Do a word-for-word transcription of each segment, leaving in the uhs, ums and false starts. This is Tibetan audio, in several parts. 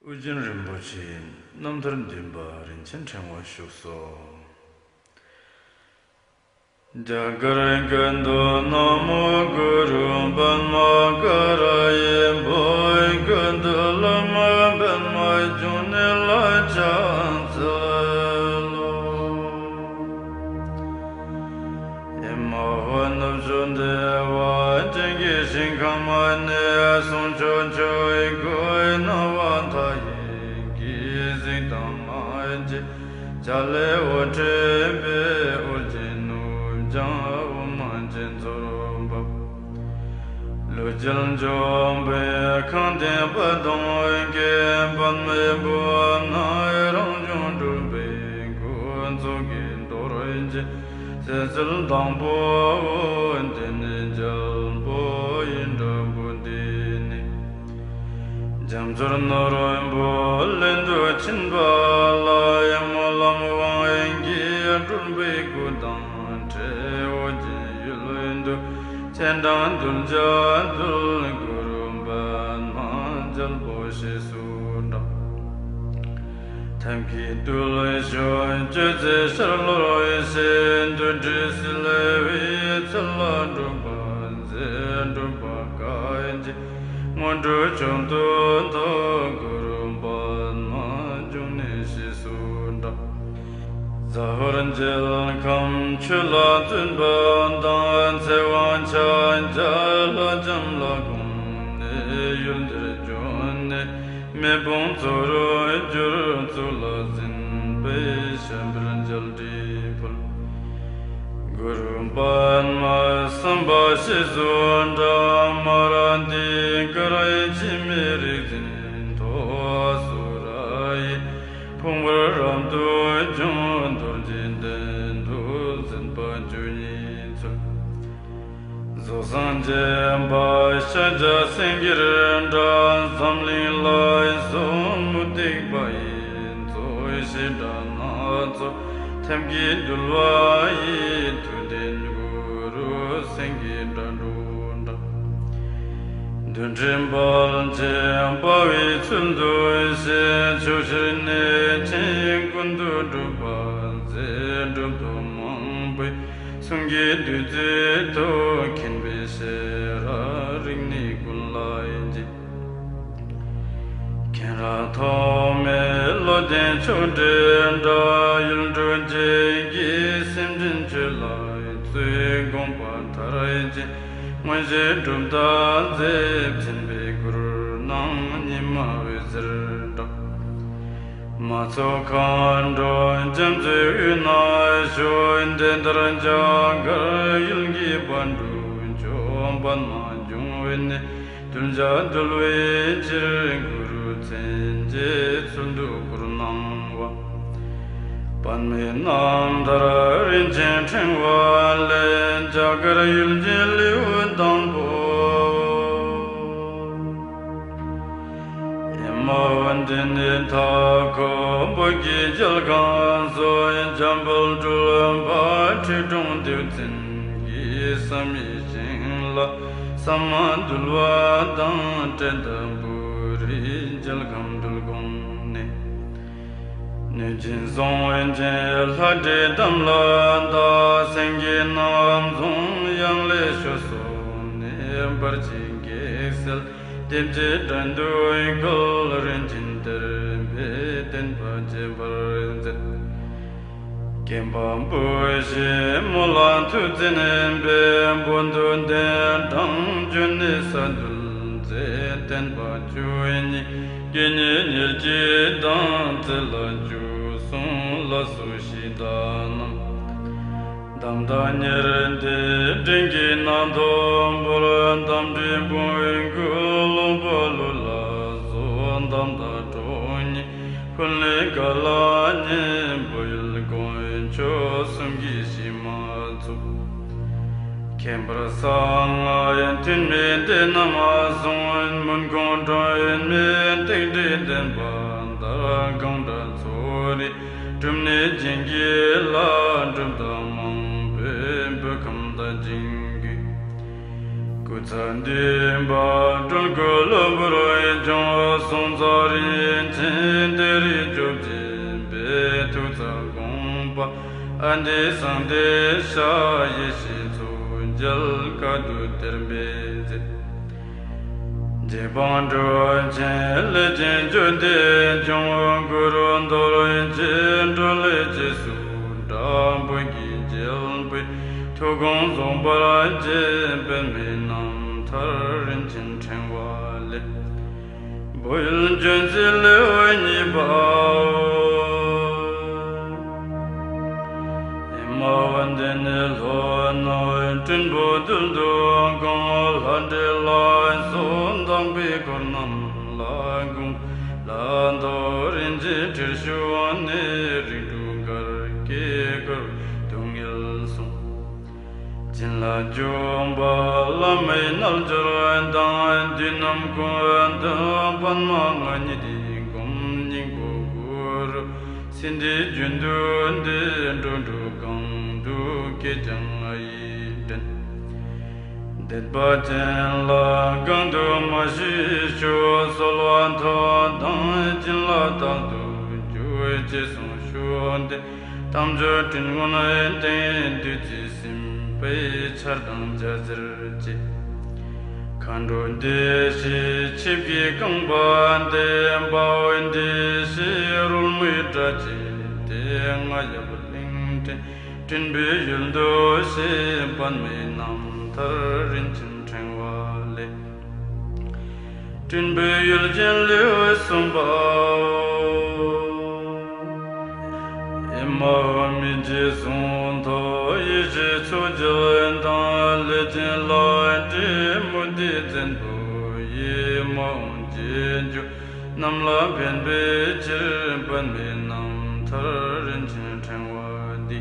ཨོ་རྒྱན་རིན་པོ་ཆེའི་རྣམ་ཐར་འདུན་པ་རིན་ཆེན་ཕྲེང་བ་བཞུགས་སོ། རྒྱ་གར་ཀུན་ཏུ་ན་མོ་གུ་རུ་པདྨ་ཀ་ར་ཡེ། བོད་ཀུན་ཏུ་བླ་མ་པདྨ་འབྱུང་གནས་ལ་ཕྱག་འཚལ་ལོ། ཨེ་མ་ཧོ། ནུབ་ཕྱོགས་བདེ་བ་ཅན་གྱི་ཞིང་ཁམས་ནས། གསུང་ཆོས་ཆོས་གོས་གནང་བ་མཐའ་ཡས་ཀྱི་གཟིགས་དང་མ་མཇལ། བྱ་ལས་འོད་འཕྲོས་པའི་ཨོ་རྒྱན་ནུབ་བྱང་འོ་མ་ཅན་ཚོར་འབབ། ལུས་རྒྱལ་འཇོམས་པའི་ཁང་སྟེང་པ་དང་མཁན། པདྨའི་བུ་ནི་རང་བྱུང་སྤྲུལ་པའི་སྐུ། མཚོ་སྐྱེས་རྡོ་རྗེ་སྲས་ཚུལ་དང་པོ། དེ་ནས་རྒྱལ་པོ་ཡི་འདྲ་བོ་འདི་ནི། རྒྱ་མཚོར་ནོར་བུ་ལེན་དུ་ཕྱིན་པ་ལ། སྨོན་ལམ་དབང་གིས་སྤྲུལ་པའི་སྐུ་དང་འཕྲད། ཨོ་རྒྱན་ཡུལ་དུ་སྤྱན་དྲངས་གདུལ་བྱ་འདུལ། གུ་རུ་པདྨ་རྒྱལ་པོ་ཞེས་སུ་གྲགས། ཐབས་མཁས་རྡུལ་ཕྲན་གཅོད་མཛད་ཤར་ལྷོར་གཤེགས། འདུལ་བའི་སྲིད་ལས་འོད་ཚུལ་ལ་སྒྲུབ་པ་མཛད། སྒྲུབ་པ་བཀའ་བརྒྱུད་སྔོན་འགྲོ་མཆོག་ཏུ་ཐོབ། གུ་རུ་པདྨ་འབྱུང་གནས་ཞེས་སུ་གྲགས། ཟ་ཧོར་མཇལ་ཁམས་ཆོས་ལ་བརྩོན་པ་དང་། ཚེ་དབང་ཕྱག་རྒྱ་ལྷ་ལྕམ་ལ་དགོངས་ནས། ཡུལ་འདིར་བྱོན་ནས་མེ་དཔུང་ཚོར་གྱུར། གཙུག་ལག་ཟིན་པས་བྱམས་པའི་མཇལ་འཕྲིན་ཕུལ། གུ་རུ་པདྨ་སམ་བྷ་ཞེས་སུ་གྲགས། མ་ར་དྷི་ཀ་ར་འཆི་མེད་རིག་འཛིན་ཐོབ། ཨ་སུ་ར་ཡི་ཕུང་པོར་རབ་ཏུ་བྱུང་། རྡོ་རྗེ་གདན་དུ་འཛིན་པ་བཅུ་གཉིས་ཚུལ། རྫོགས་སངས་རྒྱས་པ་ཤཱཀྱ་སེང་གེར་གྲགས། འཛམ་གླིང་ལ་སོགས་མུ་སྟེགས་པ་ཡི། རྫོགས་བྱེད་དགྲ་སྣ་ཚོགས་ཐབས་ཀྱིས་འདུལ་བ་ཡི། ཐུབ་བསྟན་གུ་རུ་སེང་གེའི་སྒྲ་སྒྲོགས་གྲགས། རྡུལ་ཕྲན་དཔལ་ཆེན་དཔའ་བོའི་ཚུལ་དུ་གཤེགས། ཕྱོགས་བཞིར་གནས་ཆེན་ཀུན་ཏུ་སྒྲུབ་པ་མཛད། གྲུབ་ཐོབ་མང་པོའི་གསུང་གི་བདུད་རྩི་ཐོབ། མཁྱེན་པའི་ཤེས་རབ་རིག་གནས་ཀུན་ལ་སྦྱིན། མཁྱེན་རབ་ཐོགས་མེད་བློ་ལྡན་མཆོག་སྤྲུལ་གྲགས། ཡུལ་འབྲུག་བརྒྱད་ཀྱི་སེམས་ཅན་ཆོས་ལ་བཙུད། དགོངས་པ་མཐར་ཕྱིན་མངོན་ཤེས་གྲུབ་རྟགས་མཛད། མཁྱེན་པའི་གུར་སྣང་ཉི་མ་འོད་ཟེར་འདྲ། མ་ཚོགས་མཁའ་འགྲོ་རྒྱ་མཚོའི་དབུས་ན་བཞུགས། དེ་ལྟར་རྒྱ་གར་ཡུལ་གྱི་པཎ་གྲུབ་མཆོག། པདྨ་འབྱུང་བའི་གནས་གདུལ་བྱ་འདུལ་བའི་ཕྱིར། གུ་རུ་མཚན་བཅས་ཚུལ་དུ་བསྐུར་གནང་བ། པདྨའི་རྣམ་ཐར་རིན་ཆེན་ཕྲེང་བ་ལས། རྒྱ་གར་ཡུལ་གྱི་ལེའུ་དང་པོ། ཨེ་མ་འོ། འདི་ནི་མཐའ་འཁོབ་བོད་ཀྱི་རྒྱལ་ཁམས་སུ། འཇམ་དཔལ་སྤྲུལ་པ་ཁྲི་སྲོང་ལྡེའུ་བཙན་གྱིས། བསམ་ཡས་ཤིང་ལ་ས་མ་འདུལ་བ་དང་། ཏྲེ་ཏ་པུ་རིའི་རྒྱལ་ཁམས་འདུལ་དགོངས་ནས། གནོད་སྦྱིན་བཟང་བོན་ཅན་ལྷ་འདྲེ་དམ་ལ་བཏགས། སེང་གེ་རྣམ་བཟང་ཡང་ལེ་ཤོད་སོགས་ནས། འབར་གྱི་གེགས་སེལ་བདེ་བྱེད་དགྲ་འདུལ་སྐུ། རིན་ཆེན་གཏེར་མའི་བསྟན་པ་རྒྱས་པར་མཛད། མཁན་པོ་བུ་ཞེས་མོ་ལ་ཐུགས་བརྩེ་ནས་འབོད། བོད་དུ་གདན་དྲངས་བྱོན་ནས་གསར་འདུལ་མཛད། བསྟན་པ་བཅུ་གཉིས་དགེ་བསྙེན་ཉེར་གཅིག་དང་། རྩེ་ལ་བཅུ་གསུམ་ལ་སོགས་གཞི་བདག་རྣམས། གདམས་ངག་ཉེར་བརྡེག་འབྲིང་གིས་རྣམ་ཐོས་འབུལ། རྟ་མགྲིན་བོན་སྐུ་ལོངས་པ་ལུགས་ལ་སོགས། གདམས་ངག་དྲུག་ཉིས་ཕུལ་ནས་བཀའ་ལ་ཉན། བོད་ཡུལ་དཀོན་མཆོག་གསུམ་གྱི་གཞི་མ་ཚུགས། ཁྱད་པར་གསང་སྔགས་ཐུན་མིན་སྡེ་རྣམས་གསུངས། མུན་ཁུང་སྒྲོན་མེའི་རྟེན་འབྲེལ་བསྟན་པ་དར། གང་དག་ཚོགས་རིགས་སྒྲུབ་གནས་བྱིན་གྱིས་བརླབས། གྲུབ་རྟགས་མང་པོས་བོད་ཁམས་དར་ཞིང་རྒུད། སྐུ་ཚེ་བདུན་པ་སྤྲུལ་སྐུ་གློ་བུར་བྱུང་། སོང་ཙང་རིན་ཆེན་དེ་རིང་བཅོ་བརྒྱད་པའི་ཐུགས་བརྩེ་དགོངས་པ་ཨ་འདི་སང་སྟེ་ཤ་ཡེ་ཤེས་མཚོ་རྒྱལ་བཀའ་བསྡུ་གཏེར་སྦས་མཛད། རྗེ་འབངས་གྲུབ་ཆེན་ལས་ཅན་བཅུ་བདུན་འབྱུང་། གུ་རུ་རྡོ་རྗེ་འཕྲིན་ལས་རྗེས་སུ་འབྲང་། བོད་ཀྱི་རྒྱལ་པོའི་ཐུགས་དགོངས་རྫོགས་པར་བྱེད། པདྨའི་རྣམ་ཐར་རིན་ཆེན་ཕྲེང་བ་ལས། བོད་ཡུལ་ལྗོན་ཚལ་ལེའུ་གཉིས་པའོ། ཨེ་མ་འོ་འདི་ནི་ལྷོ་ནུབ་སྤྲིན་ཕུང་རྡུལ་དུ་གང་། ལྷ་འདྲེ་ལྷ་སོགས་དག་པའི་འཁོར་རྣམས་ལ་དགོངས། ལ་ཐོག་རིན་ཆེན་ཁྲིར་ཞུགས་ནས། རིགས་དྲུག་འགལ་རྐྱེན་བསྐོར་སྡུག་བསྔལ་སོང་། བྱིན་རླབས་འཇུག་པ་བླ་མའི་རྣལ་འབྱོར་དང་། བདུད་རྣམས་ཀུན་འདུལ་པདྨ་ང་ཉིད་དེ། སྒོམ་སྙིང་པོ་གུ་རུ་སིདྡྷི་རྒྱུན་དུ་བསྡུས། འགྲོ་དྲུག་གང་དུ་སྐྱེས་ཀྱང་ང་ཡིས་འདྲེན། དད་པ་ཅན་ལ་གང་དུ་མ་ཞིག་ཞུ། གསོལ་བ་ཐོབ་དང་བྱིན་རླབས་རྟག་ཏུ་འཇུག་ཅེས་གསུངས་ཞུ་སྟེ། དལ་འབྱོར་སྤྲིན་ཀུན་སྟེང་བདུད་རྩི་སིམ་པའི་ཆར་དང་འཇའ་ཟེར་བཅས། མཁའ་འགྲོ་བདེ་གཤེགས་ཆིབས་ཀྱིས་བཀང་བ་སྟེ། དཔའ་བོ་བདེ་གཤེགས་རོལ་མོའི་སྒྲ་བཅས་ཏེ། རྔ་ཡབ་གླིང་ཕྲན་སྤྲིན་པའི་ཡུལ་དུ་གཤེགས། པདྨའི་རྣམ་ཐར་རིན་ཆེན་ཕྲེང་བ་ལས། སྤྲིན་པའི་ཡུལ་ཅན་ལེའུ་གསུམ་པའོ། ཨེ་མ་ཧོ། མི་འཇིགས་གཟུངས་ཐོབ་ཡེ་ཤེས་མཚོ་རྒྱལ་དང་། ལས་ཅན་ལྷ་འདྲེ་མུ་སྟེགས་བཙན་པོ་ཡི། མ་འོངས་རྗེས་འཇུག་རྣམས་ལ་ཕན་པའི་ཕྱིར། པདྨའི་རྣམ་ཐར་རིན་ཆེན་ཕྲེང་བ་འདི།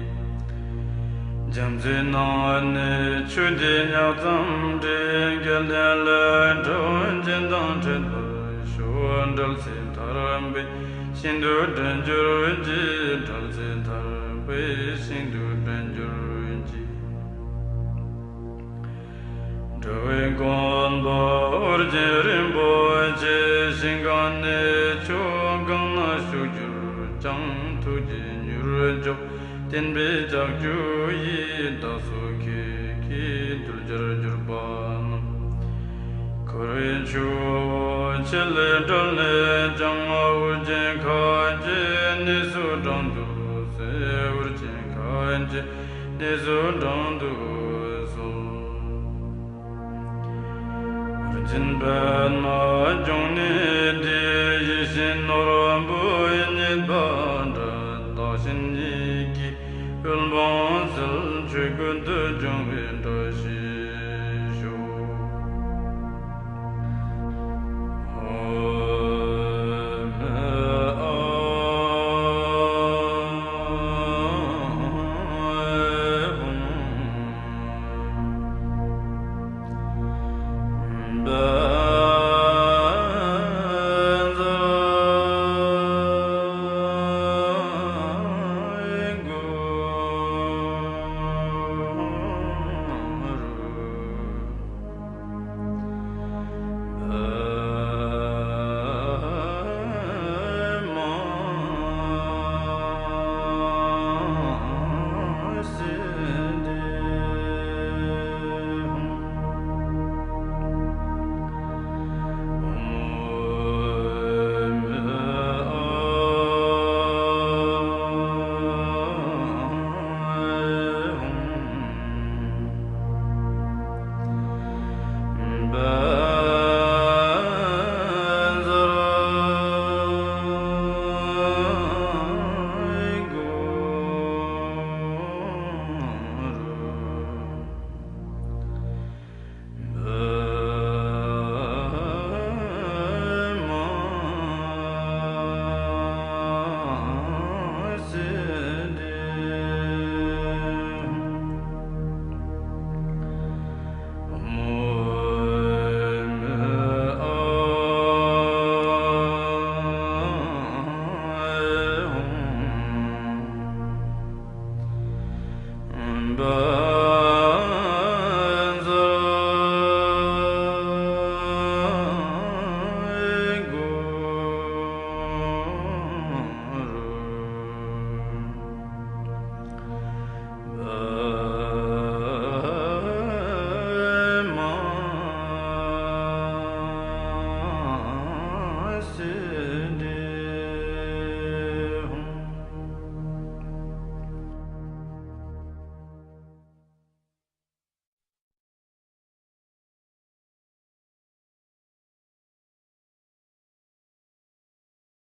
རྒྱ་མཚོའི་ནང་ནས་ཆུ་འདི་ཉག་ཙམ་འདྲེས། སྐལ་ལྡན་ལས་འཕྲོ་གཞན་དང་འཕྲད་པར་ཤོག་འགྲེལ་ཚིག་ཐར་པའི་ཞིང་དུ་འདྲེན་གྱུར་ཅིག་འགྲེལ་ཚིག་ཐར་པའི་ཞིང་དུ་འདྲེན་གྱུར་ཅིག་འགྲོ་བའི་མགོན་པོ་ཨོ་རྒྱན་རིན་པོ་ཆེ། ཞིང་གང་ནས་ཆུ་གང་ན་བཞུགས་གྱུར་ཀྱང་། ཐུགས་རྗེས་མྱུར་མགྱོགས་བསྟན་པའི་ལྕགས་ཀྱུ་ཡིས། བདག་སོགས་ཁྱེད་ཀྱིས་འདུལ་བྱར་གྱུར་པ་རྣམས། འཁོར་བའི་ཆུ་བོ་ཆེ་ལས་བསྒྲལ་ནས་ཀྱང་། ཨོ་རྒྱན་ཁྱེད་ཀྱི་གནས་སུ་འབྲང་དུ་གསོལ། ཨོ་རྒྱན་ཁྱེད་ཀྱི་གནས་སུ་འབྲང་དུ་གསོལ། རིན་ཆེན་པདྨ་འབྱུང་གནས་འདི། ཡིད་བཞིན་ནོར་བུ་རྙེད་པ་འདྲ། བདག་གཞན་གཉིས་ཀྱི་དབུལ་ཕོངས་སེལ། ཆོས་ཀུན་ཏུ་འབྱུང་བའི་བཀྲ་ཤིས་ཤོག